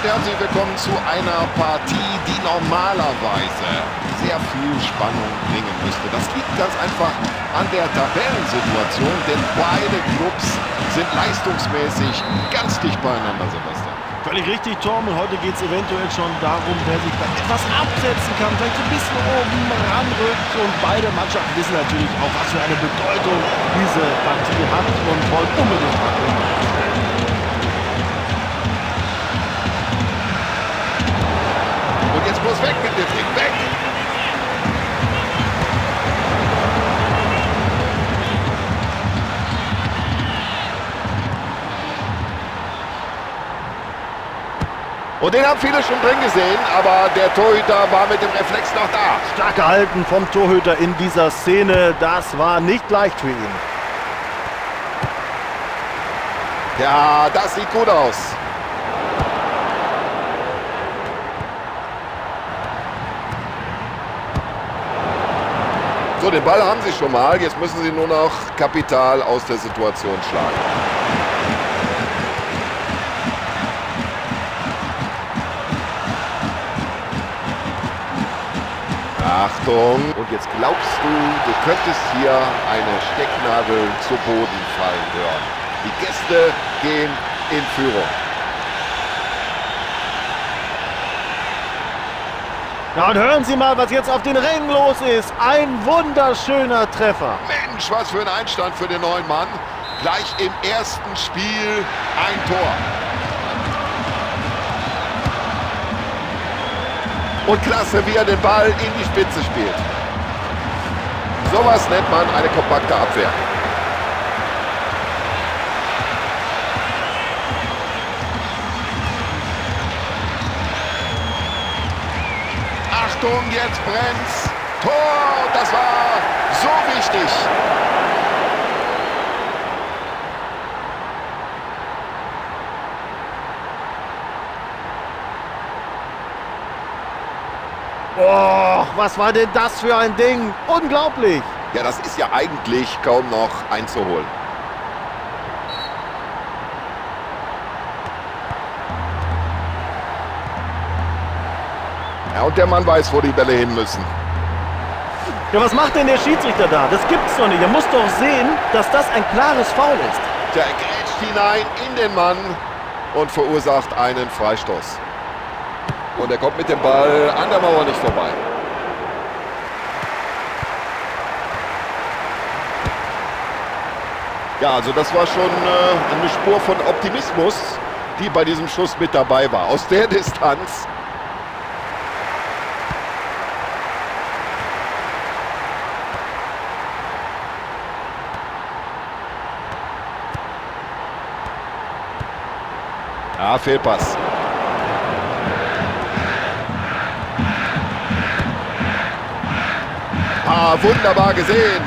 Und herzlich willkommen zu einer Partie, die normalerweise sehr viel Spannung bringen müsste. Das liegt ganz einfach an der Tabellensituation, denn beide Clubs sind leistungsmäßig ganz dicht beieinander, Sebastian. Völlig richtig, Torm. Und heute geht es eventuell schon darum, wer sich da etwas absetzen kann, vielleicht so ein bisschen oben ranrückt. Und beide Mannschaften wissen natürlich auch, was für eine Bedeutung diese Partie hat und wollen unbedingt mal. Und jetzt bloß weg mit dem Ding, weg! Und den haben viele schon drin gesehen, aber der Torhüter war mit dem Reflex noch da. Stark gehalten vom Torhüter in dieser Szene. Das war nicht leicht für ihn. Ja, das sieht gut aus. So, den Ball haben sie schon mal. Jetzt müssen sie nur noch Kapital aus der Situation schlagen. Achtung! Und jetzt glaubst du, du könntest hier eine Stecknadel zu Boden fallen hören. Die Gäste gehen in Führung. Ja, und hören Sie mal, was jetzt auf den Rängen los ist. Ein wunderschöner Treffer. Mensch, was für ein Einstand für den neuen Mann. Gleich im ersten Spiel ein Tor. Und klasse, wie er den Ball in die Spitze spielt. Sowas nennt man eine kompakte Abwehr. Achtung, jetzt brennt's. Tor, das war so wichtig. Oh, was war denn das für ein Ding? Unglaublich! Ja, das ist ja eigentlich kaum noch einzuholen. Ja, und der Mann weiß, wo die Bälle hin müssen. Ja, was macht denn der Schiedsrichter da? Das gibt's doch nicht. Er muss doch sehen, dass das ein klares Foul ist. Tja, er grätscht hinein in den Mann und verursacht einen Freistoß. Und er kommt mit dem Ball an der Mauer nicht vorbei. Ja, also das war schon eine Spur von Optimismus, die bei diesem Schuss mit dabei war. Aus der Distanz. Ja, Fehlpass. Ah, wunderbar gesehen.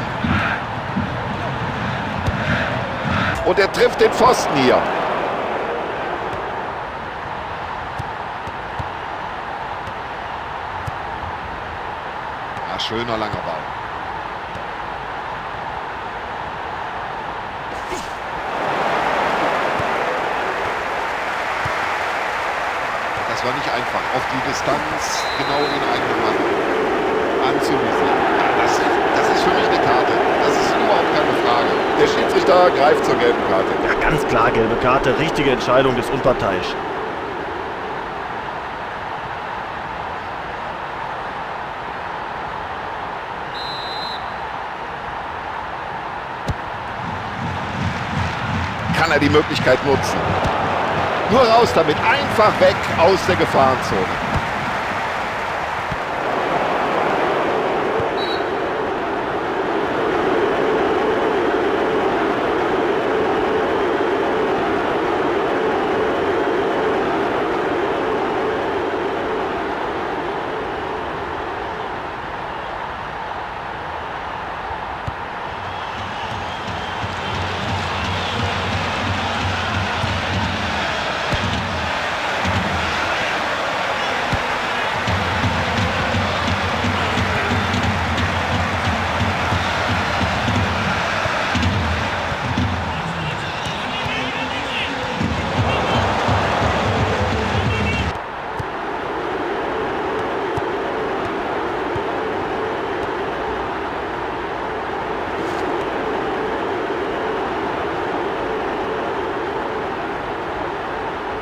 Und er trifft den Pfosten hier. Ja, schöner langer Ball. Das war nicht einfach, auf die Distanz genau den eigenen Mann anzuvisieren. Das ist für mich eine Karte. Das ist überhaupt keine Frage. Der Schiedsrichter greift zur gelben Karte. Ja, ganz klar gelbe Karte. Richtige Entscheidung des Unparteiischen. Kann er die Möglichkeit nutzen? Nur raus damit. Einfach weg aus der Gefahrenzone.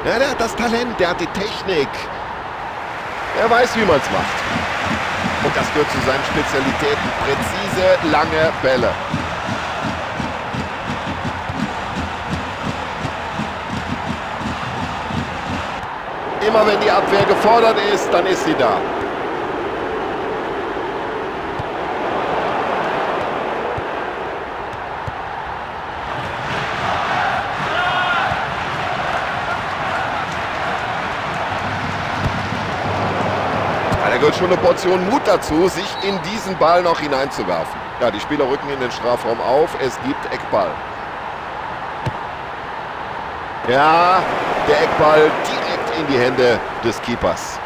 Ja, der hat das Talent, der hat die Technik. Er weiß, wie man es macht. Und das gehört zu seinen Spezialitäten. Präzise, lange Bälle. Immer wenn die Abwehr gefordert ist, dann ist sie da. Da gehört schon eine Portion Mut dazu, sich in diesen Ball noch hineinzuwerfen. Ja, die Spieler rücken in den Strafraum auf. Es gibt Eckball. Ja, der Eckball direkt in die Hände des Keepers.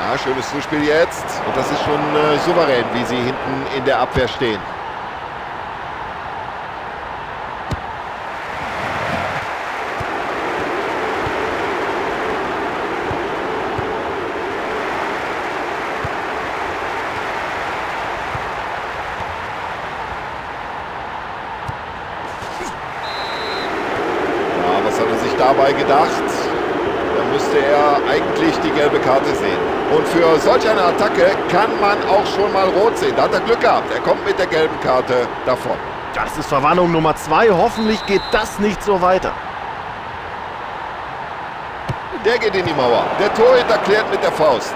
Ja, schönes Zuspiel jetzt. Und das ist schon souverän, wie sie hinten in der Abwehr stehen. Dabei gedacht, da müsste er eigentlich die gelbe Karte sehen. Und für solch eine Attacke kann man auch schon mal rot sehen. Da hat er Glück gehabt. Er kommt mit der gelben Karte davon. Das ist Verwarnung Nummer 2. Hoffentlich geht das nicht so weiter. Der geht in die Mauer. Der Torhüter klärt mit der Faust.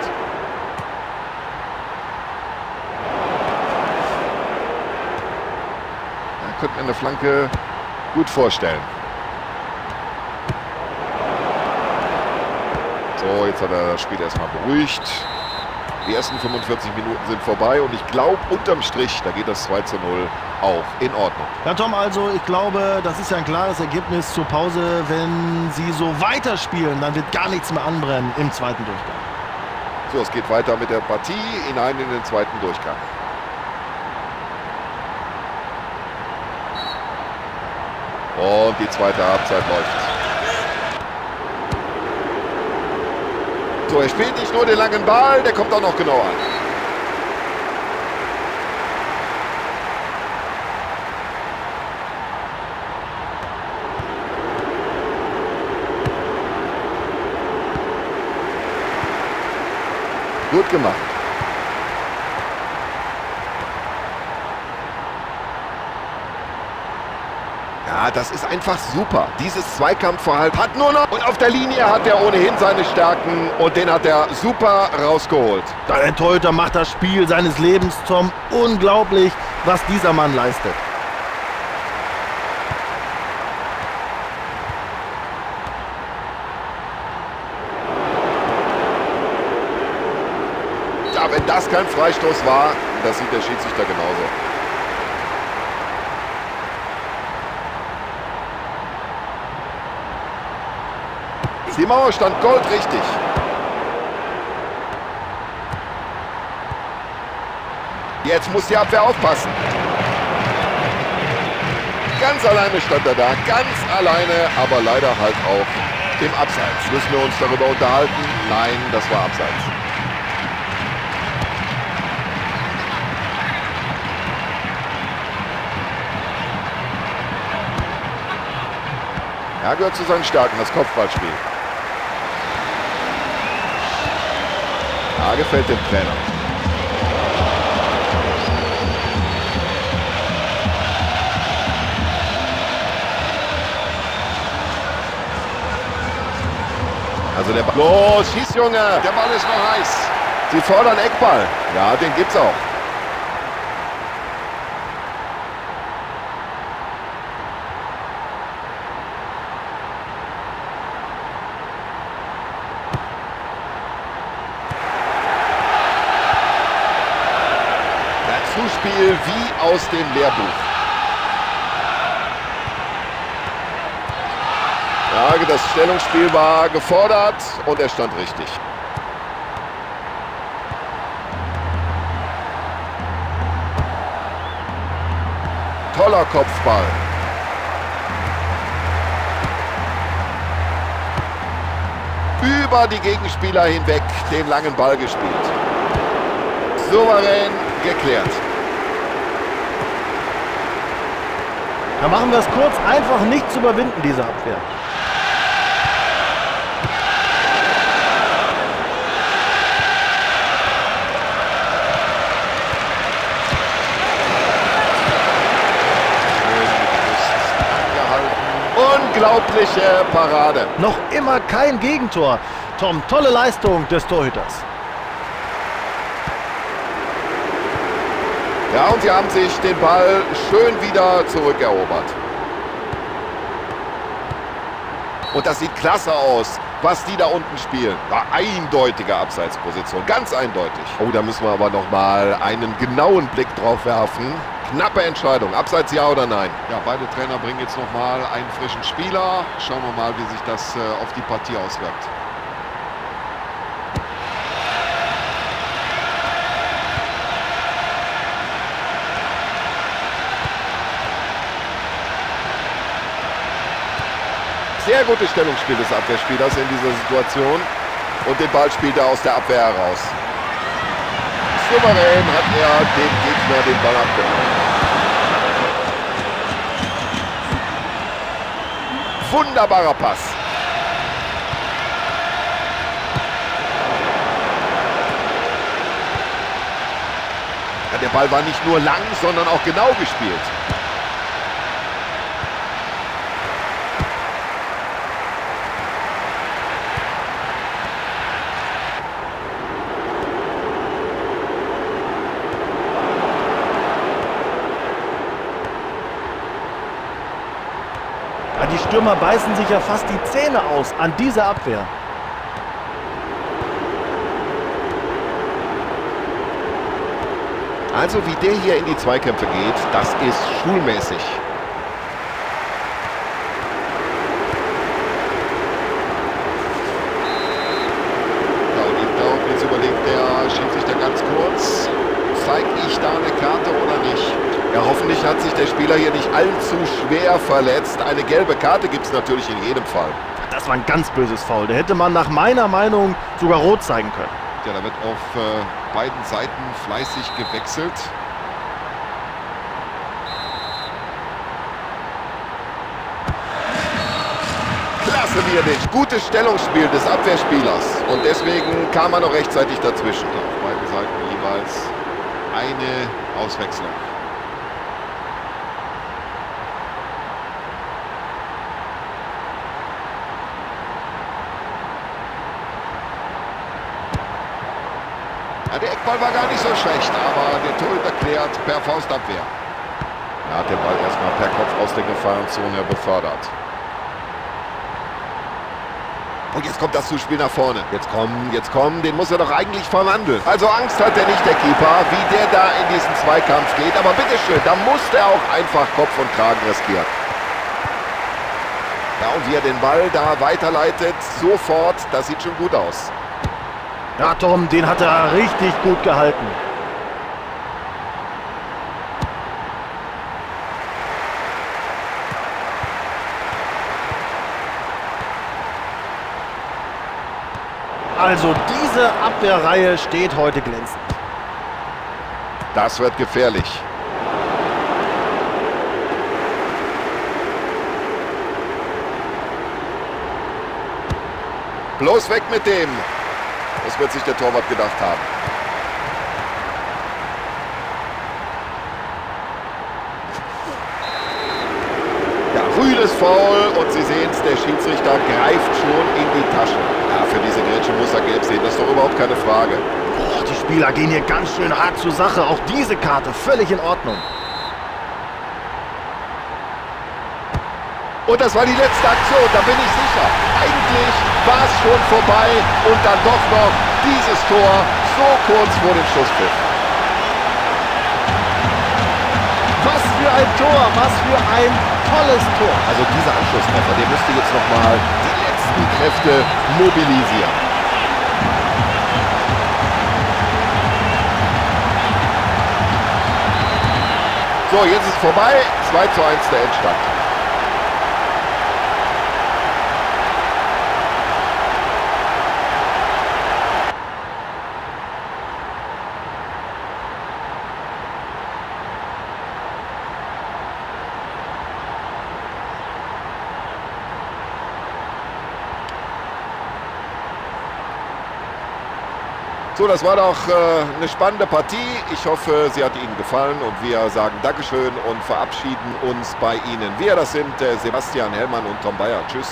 Da könnte man eine Flanke gut vorstellen. So, jetzt hat er das Spiel erstmal beruhigt. Die ersten 45 Minuten sind vorbei und ich glaube, unterm Strich, da geht das 2:0 auch in Ordnung. Ja, Tom, also ich glaube, das ist ja ein klares Ergebnis zur Pause. Wenn sie so weiterspielen, dann wird gar nichts mehr anbrennen im zweiten Durchgang. So, es geht weiter mit der Partie hinein in den zweiten Durchgang. Und die zweite Halbzeit läuft. So, er spielt nicht nur den langen Ball, der kommt auch noch genau an. Gut gemacht. Ja, das ist einfach super. Dieses Zweikampfverhalten hat nur noch... Und auf der Linie hat er ohnehin seine Stärken und den hat er super rausgeholt. Der Torhüter macht das Spiel seines Lebens, Tom. Unglaublich, was dieser Mann leistet. Ja, wenn das kein Freistoß war, das sieht der Schiedsrichter genauso. Die Mauer stand goldrichtig. Jetzt muss die Abwehr aufpassen. Ganz alleine stand er da, ganz alleine, aber leider halt auch im Abseits. Müssen wir uns darüber unterhalten? Nein, das war Abseits. Er gehört zu seinen Stärken, das Kopfballspiel. Ja, gefällt dem Trainer. Also der Ball. Los, schieß, Junge! Der Ball ist noch heiß. Sie fordern Eckball. Ja, den gibt's auch. Zuspiel wie aus dem Lehrbuch. Ja, das Stellungsspiel war gefordert und er stand richtig. Toller Kopfball. Über die Gegenspieler hinweg den langen Ball gespielt. Souverän geklärt. Da machen wir es kurz, einfach nicht zu überwinden, diese Abwehr. Unglaubliche Parade. Noch immer kein Gegentor. Tom, tolle Leistung des Torhüters. Ja, und sie haben sich den Ball schön wieder zurückerobert. Und das sieht klasse aus, was die da unten spielen. War eindeutige Abseitsposition, ganz eindeutig. Oh, da müssen wir aber noch mal einen genauen Blick drauf werfen. Knappe Entscheidung, Abseits ja oder nein? Ja, beide Trainer bringen jetzt noch mal einen frischen Spieler. Schauen wir mal, wie sich das auf die Partie auswirkt. Sehr gutes Stellungsspiel des Abwehrspielers in dieser Situation. Und den Ball spielt er aus der Abwehr heraus. Souverän hat er dem Gegner den Ball abgenommen. Wunderbarer Pass. Ja, der Ball war nicht nur lang, sondern auch genau gespielt. Die Stürmer beißen sich ja fast die Zähne aus an dieser Abwehr. Also wie der hier in die Zweikämpfe geht, das ist schulmäßig. Ja, und ich glaube, jetzt überlegt der Schiedsrichter ganz kurz, zeige ich da eine Karte oder nicht? Ja, hoffentlich hat sich der Spieler hier nicht allzu schwer verletzt. Eine gelbe Karte gibt es natürlich in jedem Fall. Das war ein ganz böses Foul. Da hätte man nach meiner Meinung sogar rot zeigen können. Ja, da wird auf beiden Seiten fleißig gewechselt. Klasse, wie er den. Gutes Stellungsspiel des Abwehrspielers. Und deswegen kam er noch rechtzeitig dazwischen. Auf beiden Seiten jeweils eine Auswechslung. Ja, der Eckball war gar nicht so schlecht, aber der Torhüter klärt per Faustabwehr. Er hat den Ball erstmal per Kopf aus der Gefahrenzone befördert. Und jetzt kommt das Zuspiel nach vorne. Jetzt komm, den muss er doch eigentlich verwandeln. Also Angst hat er nicht, der Keeper, wie der da in diesen Zweikampf geht. Aber bitteschön, da muss der auch einfach Kopf und Kragen riskieren. Ja, und wie er den Ball da weiterleitet, sofort, das sieht schon gut aus. Ja, Tom, den hat er richtig gut gehalten. Also diese Abwehrreihe steht heute glänzend. Das wird gefährlich. Bloß weg mit dem. Das wird sich der Torwart gedacht haben. Ja, rüdes Foul und Sie sehen es, der Schiedsrichter greift schon in die Tasche. Ja, für diese Grätsche muss er gelb sehen, das ist doch überhaupt keine Frage. Boah, die Spieler gehen hier ganz schön hart zur Sache. Auch diese Karte völlig in Ordnung. Und das war die letzte Aktion, da bin ich sicher. Eigentlich war es schon vorbei und dann doch noch dieses Tor so kurz vor dem Schlusspfiff. Was für ein Tor, was für ein tolles Tor. Also dieser Anschlusstreffer, der müsste jetzt nochmal die letzten Kräfte mobilisieren. So, jetzt ist vorbei. 2:1 der Endstand. So, das war doch eine spannende Partie. Ich hoffe, sie hat Ihnen gefallen und wir sagen Dankeschön und verabschieden uns bei Ihnen. Wir, das sind Sebastian Hellmann und Tom Bayer. Tschüss.